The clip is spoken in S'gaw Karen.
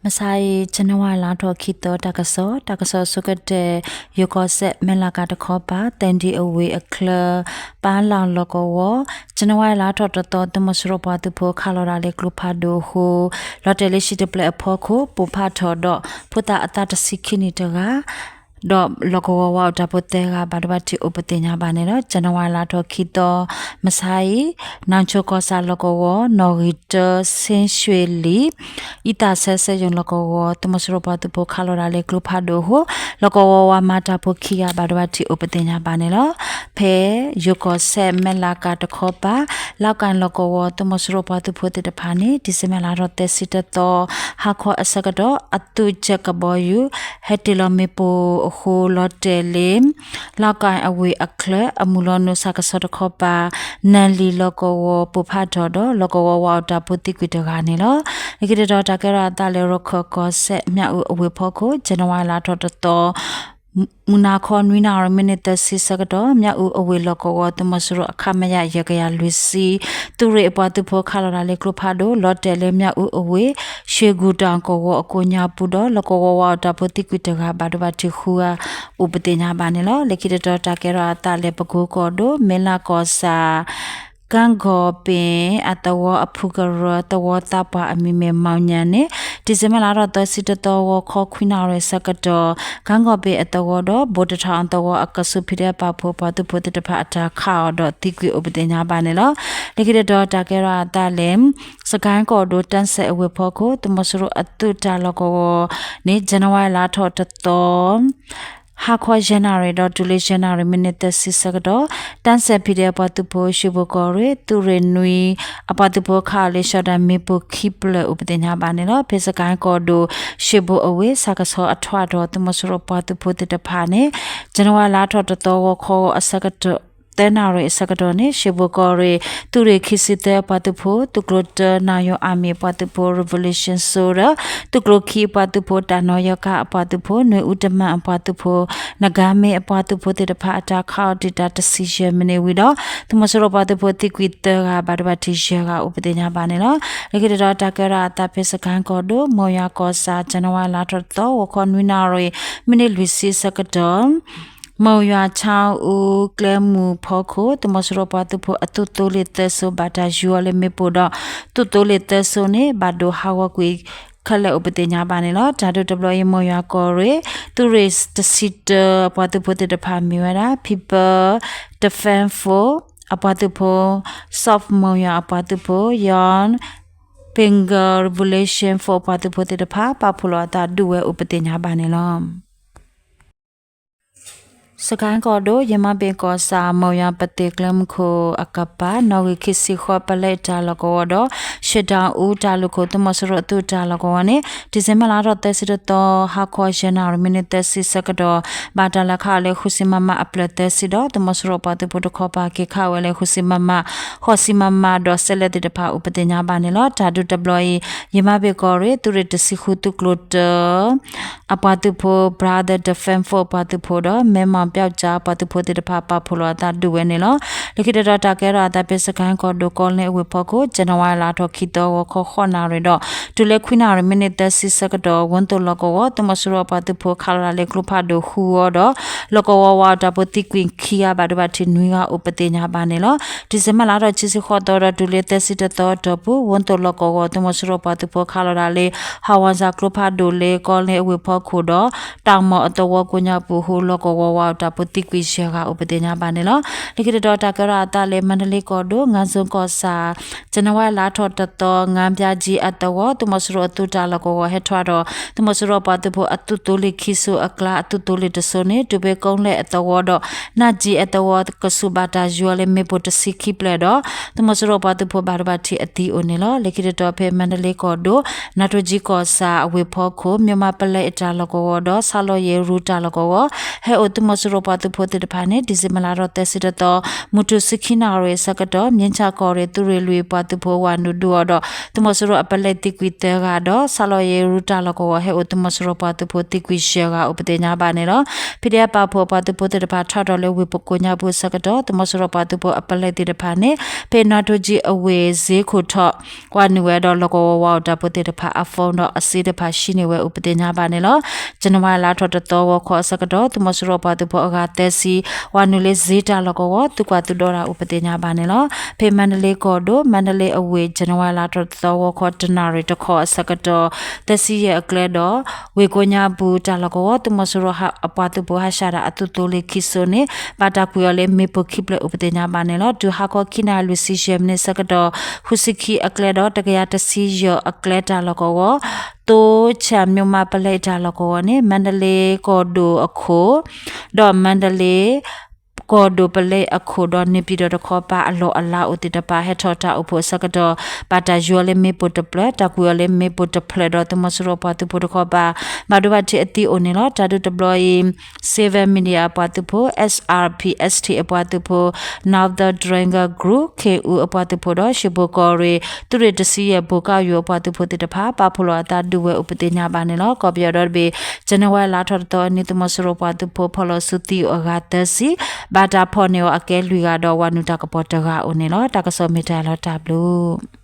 မဆါအံၤ ဇန်နဝါရီလါထီၣ်ခံသီ တၢ်ကစီၣ်, တၢ်ကစီၣ်ဆိကတၢၢ်, ယိၤကီၢ်စဲၣ် မဲၢ်လးကၤတခီပၤ သဲၣ်ဒံအဝ့ၢ်အချၢ ပၢ်လၢ်လီၢ်ကဝီၤ, ဇန်နဝါရီလါထီၣ်တသီ သုးမီၤစိရိၤပှၤသုးဖိခးလီၤတၢ်လၢကျိဖးဒိၣ်အဃိ လီၤတဲာ်လၢဟံၣ်တဖျၢၣ်အဖီခိၣ် ပိၢ်ဖးထီၣ်ဒီး ဖိသၣ်အသးတဆံခံနံၣ်တဂၤ ဒီးလီၢ်ကဝီၤဝါအီၣ်တၢ်ဖိသၢဂၤ ဘၣ်ဒိဘၣ်ထံးအိၣ်ပသ့ၣ်ညါဘၣ်န့ၣ်လီၤ. ဇန်နဝါရီလါထီၣ်ခံသီ မဆါအံၤ နၢ်ဆိကီၢ်ဆၣ်လီၢ်ကဝီၤ နီၣ်ဂံၢ်တၢ ဆ့ဆွ့လံာ် အံသၣ်ဆၢစဲယိၣ်လီၢ်ကဝီၤ သုးမီၤစိရိၤပှၤသုးဖိခးလီၤတၢ်လၢကျိဖးဒိၣ်အဃိ လီၢ်ကဝီၤဝါမၤတၢ်ဖိခံဂၤ ဘၣ်ဒိဘၣ်ထံးအိၣ်ပသ့ၣ်ညါဘၣ်န့ၣ်လီၤ. ဖဲယိၤကီၢ်စဲၣ် မဲၢ်လးကၤတခီပၤ လၢကၣ်လီၢ်ကဝီၤ သုးမီၤစိရိၤပှၤသုးဖိသ့ၣ်တဖၣ်န့ၣ် ဒံၣ်စ့ဘၢၣ်လါထီၣ်သၢဆံတသီ ဟါခီအဆၢကတီၢ် အသုးကၠဲးကဘီယူၤ ဟဲတ့ၢ်လီၤမ့ၣ်ပိၢ်အဃိ လီၤတဲာ်လၢ လၢကၣ်အဝ့ၢ်အချၢ အမုၢ်လီၤနုာ်ဆၣ်ကဆီတခီပၤ နၢ်လံၣ်လီၢ်ကဝီၤ ပိၢ်ဖးထီၣ်ဒီး လီၢ်ကဝီၤဝါအီၣ်တၢ်ဖိသံကွံာ်တဂၤန့ၣ်လီၤ. လၢခံတတီၤ တၢ်ကဲထီၣ်အသးလၢ ရခၢၣ်ကီၢ်စဲၣ် မၠၣ်အူအဝ့ၢ်ဖီခိၣ် ဇန်နဝါရီလါထီၣ်တသီ မုၢ်နၤခီ နွံနၣ်ရံၣ် မံးနံးသၢဆံဆၢကတီၢ် မၠၣ်အူအဝ့ၢ်လီၢ်ကဝီၤ သုးမီၤစိရိၤ ခမရ ယဲၢ်ကယၤလွံၢ်ဆံ သုးရ့ၣ်အပှၤသုးဖိခးလီၤတၢ်လၢကျိဖးဒိၣ် လီၤတဲာ်လၢမၠၣ်အူအဝ့ၢ် ရွှေကူတောင် ကဝီၤအကိးညါပူၤဒီး လီၢ်ကဝီၤဝါအီၣ်တၢ်ဖိသံကွံာ်တဂၤ ဘၣ်ဒိဘၣ်ထံးဃုဂၤ အိၣ်ပသ့ၣ်ညါဘၣ်န့ၣ်လီၤ. လၢခံတတီၤ တၢ်ကဲထီၣ်အသးလၢ ပကိကီၢ်ဒိၣ် မဲၢ်လးကီၢ်ဆၣ် ကၣ်ကီၢ်ပ့ၣ်အသဝီအဖုကရၢ သဝီသးပှၢ်အမံၤမ့ၢ် မီၣ်ညၣ်န့ၣ် ဒံၣ်စ့ဘၢၣ်လါထီၣ်သၢဆံတသီ ဂီၤခီခွံနၣ်ရံၣ်ဆၢကတီၢ် ကၣ်ကီၢ်ပ့ၣ်အသဝီဒီး ဘိတထီၣ်အသဝီအကဆူး ဖံးဒဲးပာ်ဖှိၣ်ပှၤသုးဖိသ့ၣ်တဖၣ်အတၢ်ခးအီၤဒီးသံကွံာ်အိၣ်ပသ့ၣ်ညါဘၣ်န့ၣ်လီၤ. လၢခံတတီၤ တၢ်ကဲထီၣ်အသးလၢ စကဲၣ်ကီၢ်ဒိၣ် တၢ်စဲၣ်အဝ့ၢ်ဖီခိၣ် သုးမီၤစိရိၤအသုးတၢ်လီၢ်ကဝီၤန့ၣ် ဇန်နဝါရီလါထီၣ်တသီ ဟါခီယဲၢ်နၣ်ရံၣ်ဒီးတုၤလၢယဲၢ်နၣ်ရံၣ် မံးနံးသၢဆံဆၢကတီၢ် တၢ်စဲၣ်ဖံးဒဲးအပှၤသုးဖိ ရွှေဘိုကီၢ်ရ့ၣ် သုးရ့ၣ်နွံ အပှၤသုးဖိခးအီၤလၢ ရှီၣ်တၢ်မ့ၣ်ပိၢ်ခံဖျၢၣ်အိၣ်ပသ့ၣ်ညါဘၣ်န့ၣ်လီၤ. ဖဲစကဲၣ်ကီၢ်ဒိၣ် ရွှေဘိုအဝ့ၢ် ဆၣ်ကဆီအထွးဒီး သုးမီၤစိရိၤပှၤသုးဖိသ့ၣ်တဖၣ်န့ၣ် ဇန်နဝါရီလါထီၣ်တသီ ဂီၤခီအဆၢကတီၢ် သၢနၣ်ရံၣ်အဆၢကတီၢ်န့ၣ် ရွှေဘိုကီၢ်ရ့ၣ် သုးရ့ၣ်ခံဆံသၢအပှၤသုးဖိ သုးကျိၤတၢ နၣ်ယီၤအမံၤအပှၤသုးဖိ Revolution Soul ဒီး သုးကျိၤခံအပှၤသုးဖိ တၢ်နီၣ်ယီၤကါအပှၤသုးဖိ နွေဦးတမန်အပှၤသုးဖိ နဂါမ့ၢ်အပှၤသုးဖိသ့ၣ်တဖၣ်အတၢ်ခးအီၤတုၤတၢ်တဆံယဲၢ်မံးနံးဝံၤဒီး သုးမီၤစိရိၤပှၤသုးဖိသံကွံာ်သၢဂၤ ဘၣ်ဒိဘၣ်ထံးယဲၢ်ဂၤအိၣ်ပသ့ၣ်ညါဘၣ်န့ၣ်လီၤ. လၢခံတတီၤ တၢ်ကဲထီၣ်အသးဖဲစကဲၣ်ကီၢ်ဒိၣ် မိၢ်ယွၤကီၢ်ဆၣ် ဇန်နဝါရီလါထီၣ်တသီ ဂီၤခီနွံနၣ်ရံၣ် မံးနံးလွံၢ်ဆံဆၢကတီၢ် မိၢ်ယွၤဆါအူကျဲမုၢ်ဖီခိၣ် သုးမီၤစိရိၤပှၤသုးဖိအသုးသိလ့ၣ်သၢစိၤ ဘၣ်တၢ်ယူၤအီၤလၢမ့ၣ်ပိၢ်ဒီး သုးသိလ့ၣ်သၢစိၤန့ၣ် ဘၣ်ဒိဟးဂီၤကွံာ်ခဲလၢာ်အိၣ်ပသ့ၣ်ညါဘၣ်န့ၣ်လီၤ. တၢ်ဒုးတဘျီအံၤ မိၢ်ယွၤကီၢ်ရ့ၣ် သုးရ့ၣ်တဆံတၢအပှၤသုးဖိသ့ၣ်တဖၣ်မ့ၢ်ဝဲဒၣ် People Defense Force အပှၤသုးဖိ South မိၢ်ယွၤအပှၤသုးဖိ Young Bengal Revolution Force အပှၤသုးဖိသ့ၣ်တဖၣ် ပာ်ဖှိၣ်လီၤအသးဒုးဝဲအိၣ်ပသ့ၣ်ညါဘၣ်န့ၣ်လီၤ. စကဲၣ်ကီၢ်ဒိၣ် ယမါဘ့ၣ်ကီၢ်ဆၣ် မိၢ်ယွၤပသ့ၣ်ကျဲမုၢ်ခိၣ်အကပၤ နီၣ်ဂံၢ်ခံဆံဃိး ပလဲတၢ်လီၢ်ကဝီၤဒီး ရွှေတောင်ဦး တၢ်လုၢ်ခိၣ် သုးမီၤစိရိၤအသုးတၢ်လီၢ်ကဝီၤန့ၣ် ဒံၣ်စ့ဘၢၣ်လါထီၣ်သၢဆံတသီ ဟါခီယဲၢ်နၣ်ရံၣ် မံးနံးသၢဆံဆၢကတီၢ် ဘၣ်တၢ်လဲၤခးအီၤလၢ ဃုဆံမမ အဖျၢၣ်သၢဆံဒီး သုးမီၤစိရိၤပှၤသုးဖိတခီပၤ က့ၤခးဝဲလၢ ဃုဆံမမ ဃိးဆံမမ ဒီးစဲးလၢသ့ၣ်တဖၣ်အိၣ်ပသ့ၣ်ညါဘၣ်န့ၣ်လီၤ. တၢ်ဒုးတဘျီအံၤ ယမါဘ့ၣ်ကီၢ်ရ့ၣ် သုးရ့ၣ်တဆံဃု သုးကျိၤတၢ အပှၤသုးဖိ Brother Defense Force အပှၤသုးဖိဒီး မဲမီၣ်ပျောက်ကျား အပှၤသုးဖိသ့ၣ်တဖၣ် ပာ်ဖှိၣ်လီၤအသးဒုးဝဲန့ၣ်လီၤ. လၢခံတတီၤ တၢ်ကဲထီၣ်အသးဖဲ စကဲၣ်ကီၢ်ဒိၣ် ကီလ့အဝ့ၢ်ဖီခိၣ် ဇန်နဝါရီလါထီၣ်ခံသီ ဂီၤခီဃိးနၣ်ရံၣ်ဒီး တုၤလၢခွံနၣ်ရံၣ် မံးနံးသၢဆံဆၢကတီၢ် ဝၢ်သိၣ်လီၢ်ကဝီၤ သုးမီၤစိရိၤအပှၤသုးဖိ ခးလီၤတၢ်လၢကျိဖးဒိၣ်ဃုဂီၤဒီး လီၢ်ကဝီၤဝါအီၣ်တၢ်ဖိသံကွံာ်ခံဂၤ ဘၣ်ဒိဘၣ်ထံးနွံဂၤအိၣ်ပသ့ၣ်ညါဘၣ်န့ၣ်လီၤ. ဒံၣ်စ့ဘၢၣ်လါထီၣ်ခံဆံဃိးသီဒီး တုၤလၢသၢဆံတသီအတီၢ်ပူၤ ဝၢ်သိၣ်လီၢ်ကဝီၤ သုးမီၤစိရိၤပှၤသုးဖိ ခးလီၤတၢ်လၢ ဟးဝီၣ်စၢ်ကျိဖးဒိၣ်လၢ ကီလ့အဝ့ၢ်ဖီခိၣ်ဒီး တၢ်မီၢ်အသဝီကိးညါပူၤအဃိ လီၢ်ကဝီၤဝါအီၣ်တၢ်ဖိသံကွံာ်ယဲၢ်ဂၤအိၣ်ပသ့ၣ်ညါဘၣ်န့ၣ်လီၤ. လၢခံတတီၤ တၢ်ကဲထီၣ်အသးလၢ မါဒလ့ကီၢ်ဒိၣ် ငါးစုံကီၢ်ဆၣ် ဇန်နဝါရီလါထီၣ်တသီ ငါးပြားကြီးအသဝီ သုးမီၤစိရိၤအသုးတၢ်လီၢ်ကဝီၤဟဲထီၣ်ဒီး သုးမီၤစိရိၤပှၤသုးဖိအသုးသိလ့ၣ်ခံစိၤအကျါ အသုးသိလ့ၣ်တစိၤန့ၣ် တုၤဖဲကိးလ့အသဝီဒီး နၢ်ကၠံအသဝီကဆူး ဘၣ်တၢ်ယူၤအီၤလၢမ့ၣ်ပိၢ်တဆံခံဖျၢၣ်ဒီး သုးမီၤစိရိၤပှၤသုးဖိဘၣ်ဒိဘၣ်ထံးအသံအိၣ်န့ၣ်လီၤ. လၢခံတတီၤဖဲမါဒလ့ကီၢ်ဒိၣ် နါထိကၠံကီၢ်ဆၣ်အဝ့ၢ်ဖီခိၣ် မၠိၣ်မးပလဲအတၢ်လီၢ်ကဝီၤဒီး ဆၣ်လီၤယဲရူတၢ်လီၢ်ကဝီၤ ဟဲအိၣ်သုးမီၤစိ သုးမီၤစိရိၤပှၤသုးဖိသ့ၣ်တဖၣ်န့ၣ် December လါထီၣ်သၢဆံတသီ မုၢ်ထူၣ်ဆံခံနၣ်ရံၣ်အဆၢကတီၢ် မြင်းခြံကီၢ်ရ့ၣ်သုးရ့ၣ်လွံၢ်ပှၤသုးဖိဝၤနုာ်ဒုးအီၤဒီး သုးမီၤစိရိၤအပလဲသံကွံာ်သၢဂၤဒီး ဆၣ်လီၤယဲရူတၢ်လီၢ်ကဝီၤဟဲအိၣ်သုးမီၤစိရိၤပှၤသုးဖိသံကွံာ်ယဲၢ်ဂၤအိၣ်ပသ့ၣ်ညါဘၣ်န့ၣ်လီၤ. ဖံးဒဲးပာ်ဖှိၣ်အပှၤသုးဖိသ့ၣ်တဖၣ်ထီၣ်တီၢ်လၢဝ့ၢ်ပကိညါပူၤအဆၢကတီၢ် သုးမီၤစိရိၤပှၤသုးဖိအပလဲသ့ၣ်တဖၣ်န့ၣ် ဖဲနါထိကၠံအဝ့ၢ်စ့ခိၣ်ထီၣ် ဝၤနုာ်ဝဲဒီးလီၢ်ကဝီၤဝၤအိၣ်တၢ်ဖိသ့ၣ်တဖၣ်အ phone ဒီးအစ့တဖၣ် ဆှံးန့ၢ်ဝဲအိၣ်ပသ့ၣ်ညါဘၣ်န့ၣ်လီၤ. ဇန်နဝါလါထီၣ်တသီဂီၤခီအဆၢကတီၢ် သုးမီၤစိရိၤပှၤသုးဖိအဂၤသၢဆံ ဝၤနုာ်လၢစ့တၢ်လီၢ်ကဝီၤ သုကွၢ်သုဒီတၢ်အိၣ်ပသ့ၣ်ညါဘၣ်န့ၣ်လီၤ. ဖဲမါဒလ့ကီၢ်ဒိၣ် မါဒလ့အဝ့ၢ် ဇန်နဝါလါထီၣ်တသီဂီၤခီတနၣ်ရံၣ်တခီအဆၢကတီၢ် သၢဆံယဲၢ်အကျဲဒီး ဝ့ၢ်ကိညါပူၤတၢ်လီၢ်ကဝီၤ သုးမီၤစိရိၤအပှၤသုးဖိဟးဆှဲးတၢ်အသုးသိလ့ၣ်ခံစိန့ၣ် ဘၣ်တၢ်ကွံာ်အီၤလၢမ့ၣ်ပိၢ်ခံဖျၢၣ်အိၣ်ပသ့ၣ်ညါဘၣ်န့ၣ်လီၤ. တုၤဟါခီခံနၣ်ရံၣ်လွံၢ်ဆံယဲၢ်မံးနံးအဆၢကတီၢ် ဃုဆံခံအကျဲဒီး တကယၤတဆံယဲၢ်အကျဲတၢ်လီၢ်ကဝီၤ သိဆၣ်မိၢ်မးပလဲတၢ်လီၢ်ကဝီၤန့ၣ် မါဒလ့ကီၢ်ဒိၣ်အခိၣ် ဒီးမါဒလ့ ကီၢ်ဒိၣ်ပလဲအခိၣ်ဒီး န့ၣ်ပၠံၣ်တီၣ်တခီပၤအလီၢ်အလၤအိၣ်သ့ၣ်တဖၣ် ဟဲထီၣ်တၢ်အိၣ်ဖှိၣ်အဆၢကတီၢ် ဘၣ်တၢ်ယီၤလၢမ့ၣ်ပိၢ်တဖျၢၣ် တၢ်ကွံာ်အီၤလၢမ့ၣ်ပိၢ်တဖျၢၣ်ဒီး သုးမီၤစိရိၤပှၤသုးဖိတခီပၤ ဘၣ်ဒိဘၣ်ထံးအသံအိၣ်န့ၣ်လီၤ. တၢ်ဒုးတဘျီအံၤ Civil Media အပှၤသုးဖိ S R P S T အပှၤသုးဖိ Northern Triangle Group K O အပှၤသုးဖိဒီး ရွှေဘိုကီၢ်ရ့ၣ် သုးရ့ၣ်တဆံယဲၢ်ဘိၣ်ကၣ်ယိၤအပှၤသုးဖိသ့ၣ်တဖၣ် ပာ်ဖှိၣ်လီၤအသးဒုးဝဲအိၣ်ပသ့ၣ်ညါဘၣ်န့ၣ်လီၤ. ကီၢ်ပယီၤဒီတဘ့ၣ် ဇန်နဝါလါထီၣ်တသီအနံၤ သုးမီၤစိရိၤပှၤသုးဖိ ဖီၣ်လီၤဆူသံအိၣ်အဂၤသၢဆံ ဘၣ်တၢ်ဖီၣ်န့ၢ်အီၤအကဲလွံၢ်ဂၤဒီး ဝၤနုာ်တၢ်ကပီၤတဂၤအိၣ်န့ၣ်လီၤ. တၢ်ကစီၣ်မ့ၢ်တၢ်လီၤတၢ်ဘျုး